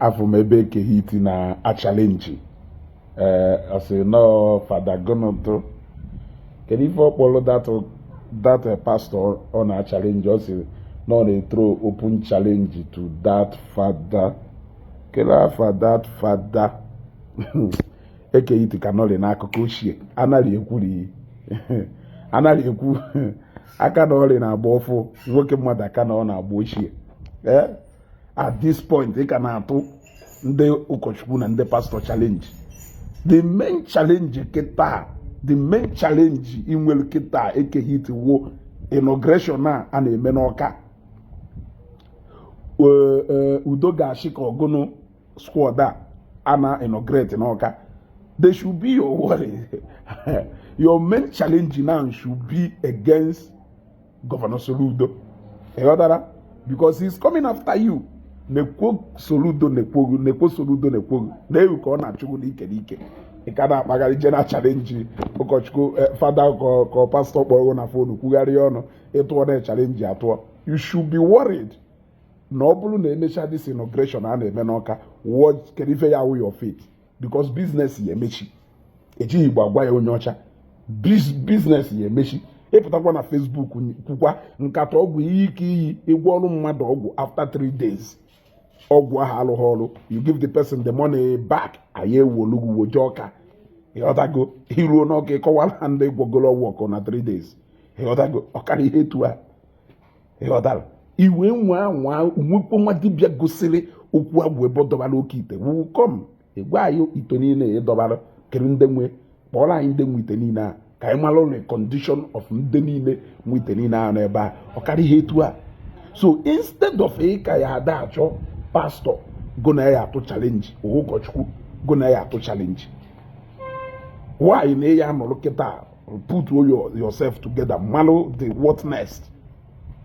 Afọ m ebe Eke Hit na a-challenge, ee, ọ sị nọọ Fada Gonụtụ. Kedu ife ọ kpọrọ that pastor ọ na-challenge? Ọ sị na ọ na-throw open challenge to that father. Kedu afa that father? Eke Hit ka nọrị n'akụkọ ochie, anaghị ekwuri, anaghị ekwu aka na ọrịa na-agba ọfụ nwoke mmadụ, aka na ọ na-agba ochie. Ee, at this point ị ka na-atụ ndị ụkọchukwu na ndị pastọ challenge. The main challenge kịta, the main challenge ị nwere kịta, Eke Hit, wo inauguration a na-eme n'Ọka. Udo ga-achị ka ọgụnụ squad a na inaugurate n'Ọka. They should be your worry. Your main challenge now should be against Governor Soludo, ịghọtara? Because he's coming after you. Nekwo Soludo, nekwo, nekwo Soludo, nekwo na-ewu ka ọ na-achụgbu n'ike n'ike. Ị ka na-akpagharị je na challenge ụkọchukwu, fada ka pastọ kpọrọ na phone kwugharịa ọnụ ịtụọ na challenge atụọ. You should be worried na ọ bụrụ na emechaa this inauguration a na-eme n'Ọka, what kedu ife ya wụ your fate? Because business ya emechi. Ejighị Igbo agwa ya onye ọcha, business ya emechi. Ịpụtakwa na Facebook kwukwa nkata ọgwụ iyi ike iyi ịgwọ ọrụ mmadụ ọgwụ, after 3 days ọgwụ ahụ alụghị ọrụ, you give the person the money back. Anyị ewolugwu woje Ọka, ịghọtago? Iruo n'Ọka, ịkọwara ha ndị gwọgoro ọgwụ ọkụ na 3 days, ịghọtago? Ọkara ihe etu a, ịghọtara? Iwe nwa nwa nwekwo nwa dibịa gosiri okwu agwụ ebe ọ dọbara oke ite wukom ịgwa anyị ite niile ịdọbara kere ndị nwe. Kpọrọ anyị ndị nwe ite niile a ka anyị mara ụlọ, condition of ndị niile nwe ite niile ahụ n'ebe a. Ọkara ihe etu a. So instead of ịka ya ada achọ pastọ go na ya atụ challenge, ụkọchukwu go na ya atụ challenge, why na ya anọrọ kịta put yourself together, malụ the what next?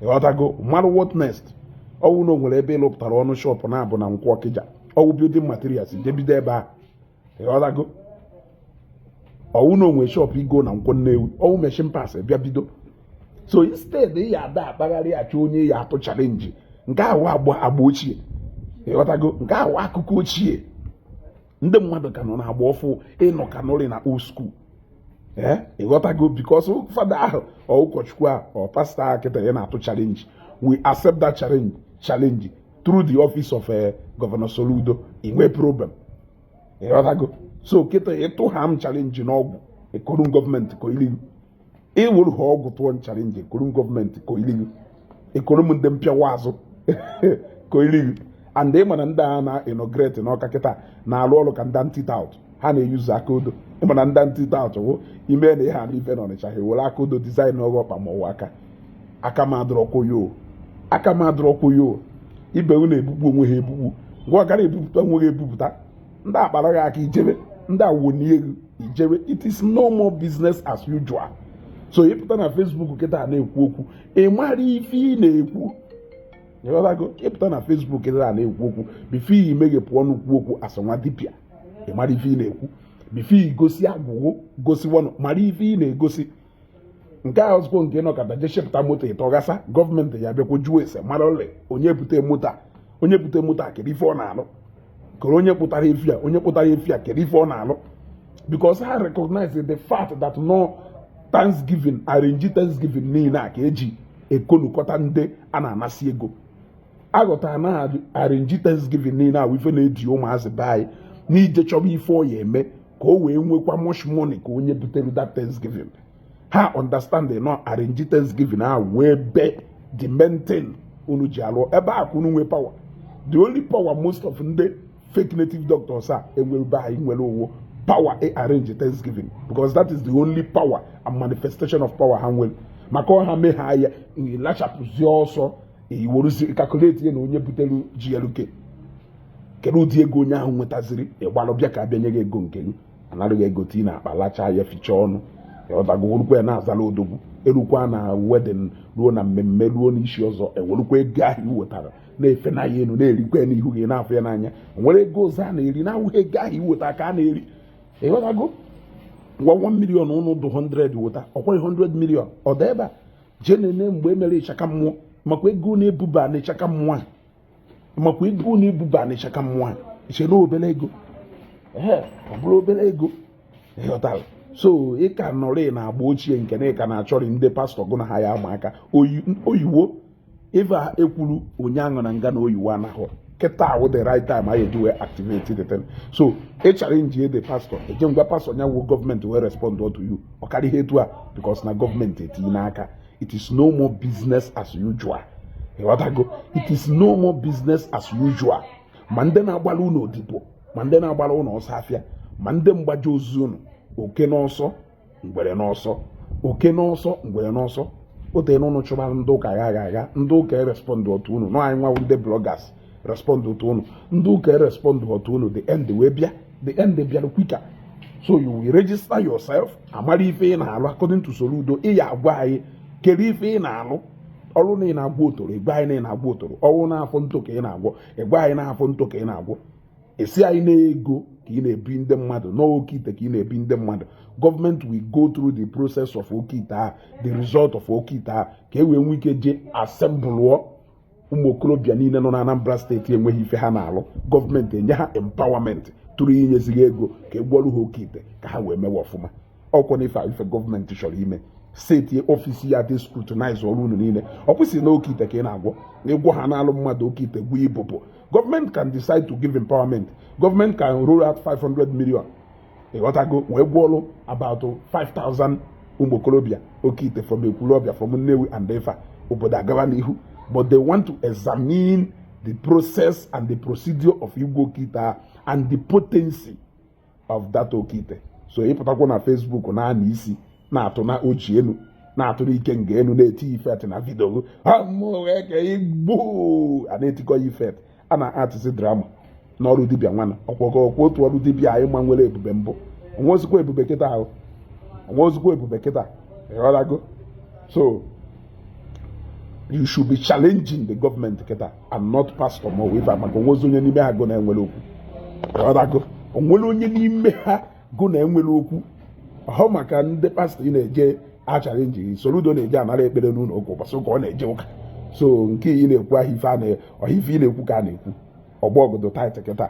Ịghọtago? Malụ what next. Ọwụ na o nwere ebe ịlụpụtara ọnụ shop na-abụ na Nkwọ Ọkịja, ọwụ building materials, jebido ebe a. Ịghọtago? Ọwụ na onwe shop igo na Nkwọ Nnewi, ọwụ machine parts, bịa bido. So instead ị ya ada akpagharị achọ onye ya atụ challenge, nke ahụ agba agba ochie. Ịghọtago? Nke ahụ akụkọ ochie. Ndị mmadụ ka nọ na-agba ọfụ, ịnọ ka nọrị na old school. Ee, ịghọtago? Because fada ahụ, ọ ụkọchukwu ahụ, ọ pastọ ahụ kịta ya na-atụ challenge, we accept that challenge through the office of Governor Soludo, inwe problem. Ịghọtago? So kịta ịtụ ha m challenge n'ọgwụ, ekoru gọọmenti ka iligu. Iwuru ha ọgwụ tụọ m challenge, ekoru gọọmenti ka iligu. Ekoru m ndị mpịawa azụ ka iligu. And ị mana ndị a na inaugurate n'Ọka kịta na-alụ ọrụ ka ndị anti-tout. Ha na-eyuzu aka odo. Ịma na ndị anti-tout wụ ime na ihe a n'ife n'Ọnịcha, ha ewere aka odo design ọghọ ọkpa ma ọwụ aka aka m adọrọkwa yo, aka m adọrọkwa yo. Ibe unu na-ebukpu onwe ha ebukpu ngwa ọkara ebupụta onwe ha ebupụta. Ndị akpara gị aka ijebe, ndị awonie ego ijebe. It is no more business as usual. So ịpụta na Facebook kịta na-ekwu okwu, ị mara ife ị na-ekwu. Ịghọtago? Ịpụta na Facebook kịta na-ekwu okwu, before ị meghepụ ọnụ kwu okwu asị nwa dibịa, ị mara ife ị na-ekwu. Before ị gosi agwụgwụ, gosi wọnụ, mara ife ị na-egosi. Nke a ọzọkwa nke nọkọta je chepụta moto ịtọgasa, gọọmenti ya bịakwa jụọ ese mara ole onye bute moto a, onye bute moto a, kedu ife ọ na-alụ, kere onye kpụtara efi a, onye kpụtara efi a, kedu ife ọ na-alụ. Because ha recognize the fact that no Thanksgiving arrange, Thanksgiving niile a ka eji ekonukọta ndị a na-anasị ego. Aghọtara na arrange Thanksgiving niile a ife na-edi ụmụazị be anyị n'ije chọba ife ọ ya eme ka o wee nwekwa much money ka onye butere that Thanksgiving. Ha understand no arrange Thanksgiving a wee be the main thing unu ji alụ ebe a ka unu nwee power. The only power most of ndị fake native doctors a enwere be anyị nwere owo power e arrange Thanksgiving, because that is the only power and manifestation of power ha nwere. Maka ọha mee ha ya lachapụzie ọsọ, iweruzi calculate ya na onye butere GLK, kedu ụdị ego onye ahụ nwetaziri? Ịgbalụ bịa ka abịa nye gị ego nke gị, anaghị ego tii na akpa lachaa ya, fichaa ọnụ. Ịghọtago? Werukwa ya na-azala odogwu erukwa na wedding, ruo na mmemme, ruo n'isi ọzọ, ewerukwa ego ahụ i wetara na-efe na ya elu, na-erikwa ya n'ihu gị, na-afụ ya n'anya. Nwere ego ọzọ a na-eri na-awụghị ego ahụ i wetara ka a na-eri. Ịghọtago? Ngwa, 1 million ụnụ dụ 100 weta ọkwa 100 million ọ dị ebe a. Jee nene mgbe e mere ịchaka mmụọ, makwa ego na-ebuba na ịchaka mmụọ a, makwa ego na-ebuba na ịchaka mmụọ a. Iche na obere ego? Ee, ọ bụrụ obere ego, ịghọtara? So ị ka nọrọ na agba ochie nke na ị ka na-achọrị ndị pastọ gụ na ha ya ama aka oyiwo ife a ekwuru ụnyaahụ na nga na oyiwo anaghọ. Kịta awụ the right time anyị eji wee activate the thing. So ị challenge the pastor, eje ngwa pastor nya wo gọọmenti wee respond to you. Ọ karịa ihe etu a, because na gọọmenti etinye n'aka. It is no more business as usual, ịghọtago? It is no more business as usual. Ma ndị na-agbara unu odibo, ma ndị na-agbara unu ọsọ afịa, ma ndị mgbaji ozu unu, oke n'ọsọ, ngwere n'ọsọ, oke n'ọsọ, ngwere n'ọsọ. O tee n'ụnụ chụbara ndị ụka agha agha agha. Ndị ụka erespond otu unu nọ. Anyị nwawu ndị bloggers respond otu unu. Ndị ụka erespond otu unu. The end wee bịa, the end bịara quicker. So you will register yourself, amara ife ị na-alụ. According to Soludo, ị ya agwa anyị kedu ife ị na-alụ. Ọrụ na ị na-agwọ otoro, ịgwa anyị na ị na-agwọ otoro. Ọrụ na-afọ ntụ ka ị na-agwọ, ịgwa anyị na-afọ ntụ ka ị na-agwọ. Esi anyị na-ego ka ị na-ebi ndị mmadụ n'oke ite ka ị na-ebi ndị mmadụ. Gọọmenti will go through the process of oke ite a, the result of oke ite a, ka e wee nwee ike jee assemblụọ ụmụ okorobịa niile nọ na Anambra Steeti enweghị ife ha na-alụ. Gọọmenti enye ha empowerment tụrụ inyezighị ego ka e gwọrụ ha oke ite ka ha wee mewe ọfụma. Ọkwọ na ife ife gọọmenti chọrọ ime, steeti office ya dị scrutinize ọrụ unu niile. Ọ kwụsịrị na oke ite ka ị na-agwọ, ịgwọ ha na-alụ mmadụ oke ite, gwụ ibụbụ. Gọọmenti can decide to give empowerment. Gọọmenti can roll out 500 million, ịghọtago, wee gwọọlụ about 5000 ụmụ okorobịa oke ite from Ekwulọbịa, from Nnewi and Ifa, obodo agawa n'ihu. But they want to examine the process and the procedure of igwe oke ite a and the potency of that oke ite. So ịpụtakwa na Facebook na-ana isi na-atụ na oji elu na-atụrụ ike nga elu na-eti effect na video igbo a na-etikọ ya effect, a na-atịsị drama n'ọrụ dibịa nwana ọkwọkọ ọkwa otu ọrụ dibịa anyị ma nwere ebube mbụ onwezikwa ebube kịta ahụ, onwezikwa ebube kịta, ịghọtago? So you should be challenging the government kịta and not pastor ma ọ ife, maka onwezi onye n'ime ha go na-enwere okwu, ịghọtago? Onwere onye n'ime ha go na-enwere okwu ọhụ maka ndị pastọ ị na-eje achallenge gị. Soludo na-eje anara ekpere n'ụlọ ụka ụbọchị ụka ọ na-eje ụka. So nke ị na-ekwu ahụ ife a na ọha ife ị na-ekwu ka a na-ekwu. Ọgbọ ọgụdụ tight kịta,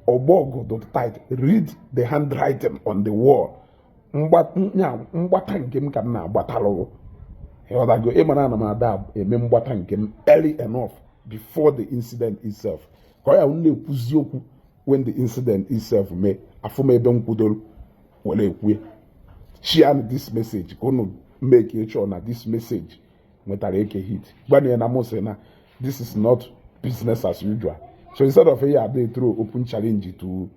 ọgbọ ọgụdụ tight. Read the handwriting on the wall. Mgbata nke m ka m na-agbatalụ, ịghọtago? Ịmara ana m ada eme mgbata nke m early enough before the incident itself, ka ọ ya na-ekwuzi okwu when the incident itself mee. Afụ m ebe m kwudoro were ekwue. Share this message ka unu make sure na this message nwetara eke hit. Gwana ya na mụ sị na this is not business as usual. So instead of ya dey throw open challenge to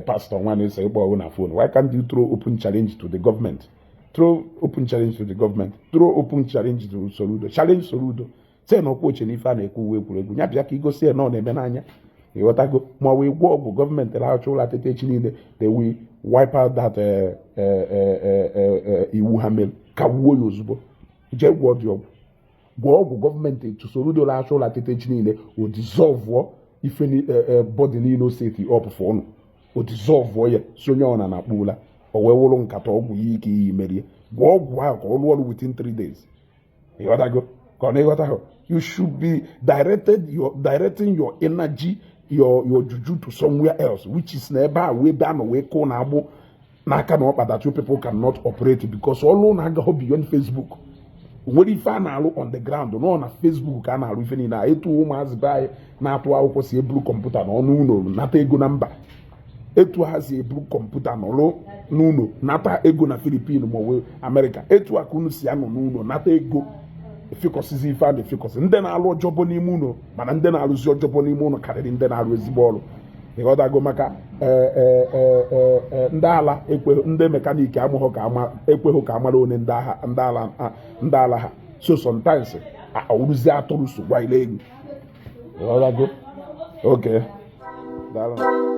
pastor nwanne ịkpọ na phone, why can't you throw open challenge to the government? Throw open challenge to the government, throw open challenge to Soludo. Challenge Soludo, sị na ọkwa oche na ife a na-ekwu uwe egwuregwu ya bịa ka igosi ya na ọ na-eme n'anya, ịghọtago? Ma ọ wee gwọ ọgwụ, gọọmenti na-achọ ụlọ atịta echi niile, they will wipe out that iwu ha mere, kagbuo ya ozugbo. Jee gwọọ dị ọgwụ, gwọọ ọgwụ. Gọọmenti Soludo na-achọ ụlọ atịta echi niile, o dissolve ife body niile o set up for ụnụ, o dissolve ya, si onye ọ na na-akpọ ụla. O wee wụrụ nkata ọgwụ ya ike iyi merie. Gwọọ ọgwụ ahụ ka ọ rụọ ọrụ within 3 days, ịghọtago? Ka ọ na ịghọtago? You should be directed your directing your energy, your juju to somewhere else, which is na ebe a wee ebe a nọ wee kụ na agbụ n'aka na ọkpa that you people cannot operate, because ọlụ na-agaghị beyond Facebook. Nwere ife a na-alụ on the ground nọ na Facebook ka a na-alụ ife niile a. Etu ụmụazị be anyị na-atụ akwụkwọ si eburu kọmputa n'ọnụ ụlọ nata ego na mba, etu ha si eburu kọmputa nọrụ n'ụlọ nata ego na Philippines ma ọ bụ Amerịka, etu a ka unu si anọ n'ụlọ nata ego efikọsizi ife a na-efikọsi ndị na-alụ ọjọbọ n'ime ụlọ. Mana ndị na-alụzi ọjọbọ n'ime ụlọ karịrị ndị na-alụ ezigbo ọrụ, ịghọtago? Maka ndị ala ekwe, ndị mechanic amụghị ka ama ekweghị ka amara one ndị agha, ndị ala ha. So sometimes awụrụzi atụrụ so gwa ile ego, ịghọtago? Okay, daalụ.